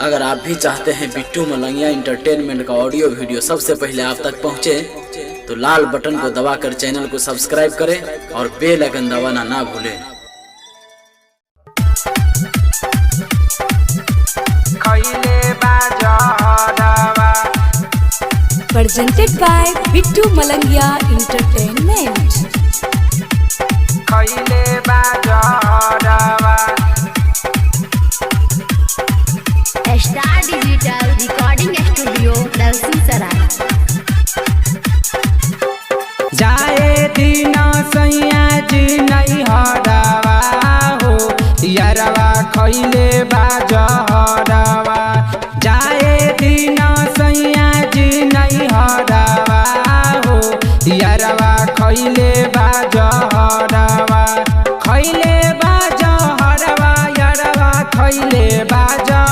अगर आप भी चाहते हैं बिट्टू मलंगिया इंटरटेनमेंट का ऑडियो वीडियो सबसे पहले आप तक पहुंचे, तो लाल बटन को दबाकर चैनल को सब्सक्राइब करें और बेल आइकन दबाना ना भूलें। खैले बाजरवा। Presented by Bittu Malangia Entertainment. खैले बाजरवा। Star digital recording studio Dalsinghsarai. जाए दिन सैया जी नहीं हरवा हो, यरवा खैले बाजरवा। जाए दिन सैया जी नहीं हरवा हो, यरवा खैले बाजरवा। खैले बाजरवा यरवा खैले बाजरवा।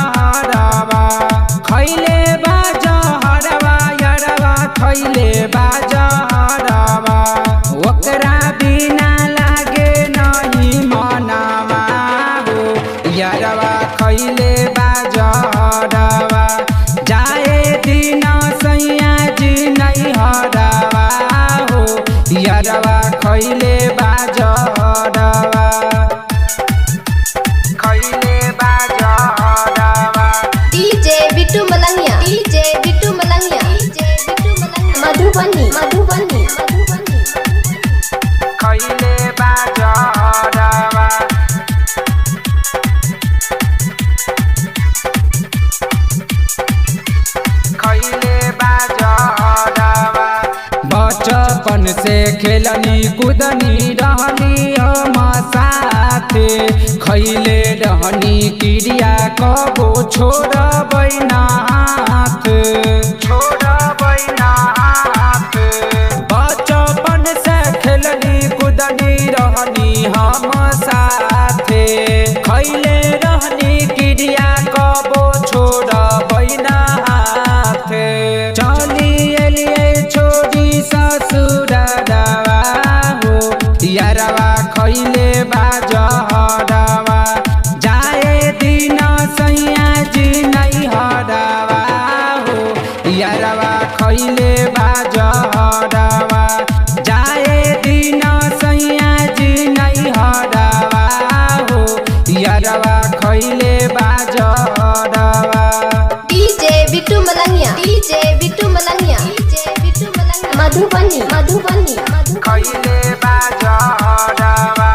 खैले बाजरवा यरवा खैले बाजरवा। ओकरा बिना लागे नहीं मनावा हो, यरवा खैले बाजरवा। जाए दिन सैया जी नहीं हरवा हो, यरवा खैले बाजरवा। खैले बाजरवा। DJ Bittu Malangiya, DJ Bittu Malangiya, DJ Bittu Malangiya, Madhubani, Madhubani, Madhubani. खैले बाजरवा। खैले बाजरवा। बचपन से खेलनी कुदनी रहनी हम साथे, खैले रहनी क्रिया कबो छोड़बै ना हाथ, छोड़बै ना हाथ। बचपन से खेलनी कुदनी रहनी हम साथे, खैले रहनी क्रिया कबो छोड़बै ना हाथ। चली एलिए छोड़ी ससुरवा हो, यरवा खैले बाजरवा। जाए दिन सैया जी नहीं हरवा हो, यरवा खैले बाजरवा। जाए दिन सैया जी नहीं हरवा हो, यरवा खैले बाजरवा। DJ Bittu Malangiya, DJ Bittu Malangiya, DJ Bittu Malangiya, Madhubani, Madhubani, Madhubani. खैले बाजरवा।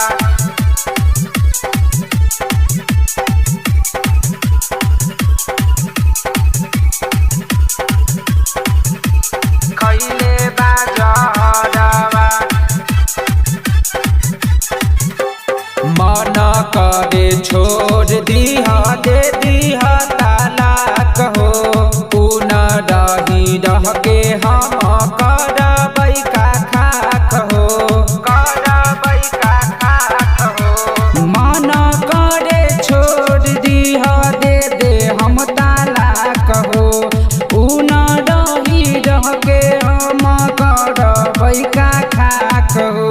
खैले बाजरवा। मन करे छोड़ दीह दे दीह तालाक हो, उ न रही रह के हम करबै का खाक हो, करबै का खाक हो। मन करे छोड़ दीह दे दे हम तालाक हो, उ न रही रह के हम करबै का खाक हो।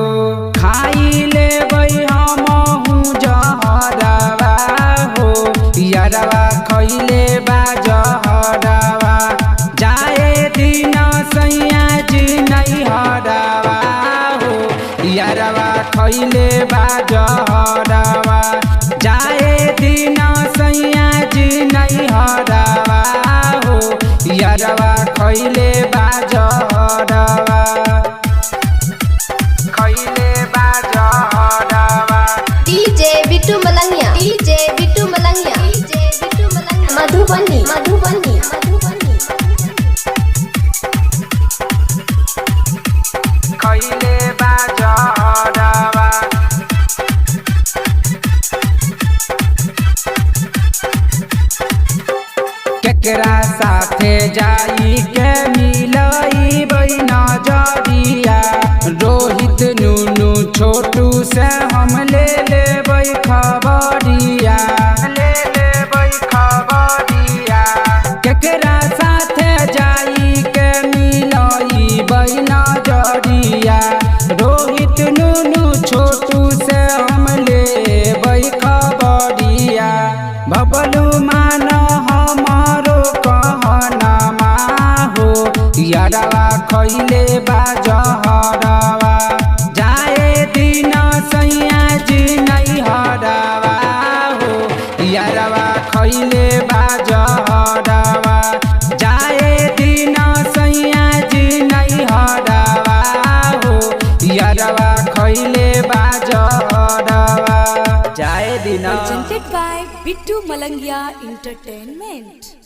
खाई लेबै हमहु जहरवा हो, यरवा खैले बाजरवा। जाए दिन सैया जी नहीं हरवा हो, यरवा खैले बाजरवा। जाए दिन सैया जी नहीं हरवा हो, यरवा खैले बाजरवा। खैले बाजरवा। DJ Bittu Malangiya, DJ Bittu Malangiya, DJ Bittu Malangiya, Madhubani, Madhubani, Madhubani. खैले बाजरवा। केकरा साथे जाई के मिलई नजरिया, रोहित नुनू छोटू से हम ले लेबै खबरिया, ले लेबै खबरिया। केकरा साथे जाई के मिलई नजरिया, रोहित नुनू छोटू से हम लेबै खबरिया। बबलू मान हम Presented by Bittu Malangia Entertainment.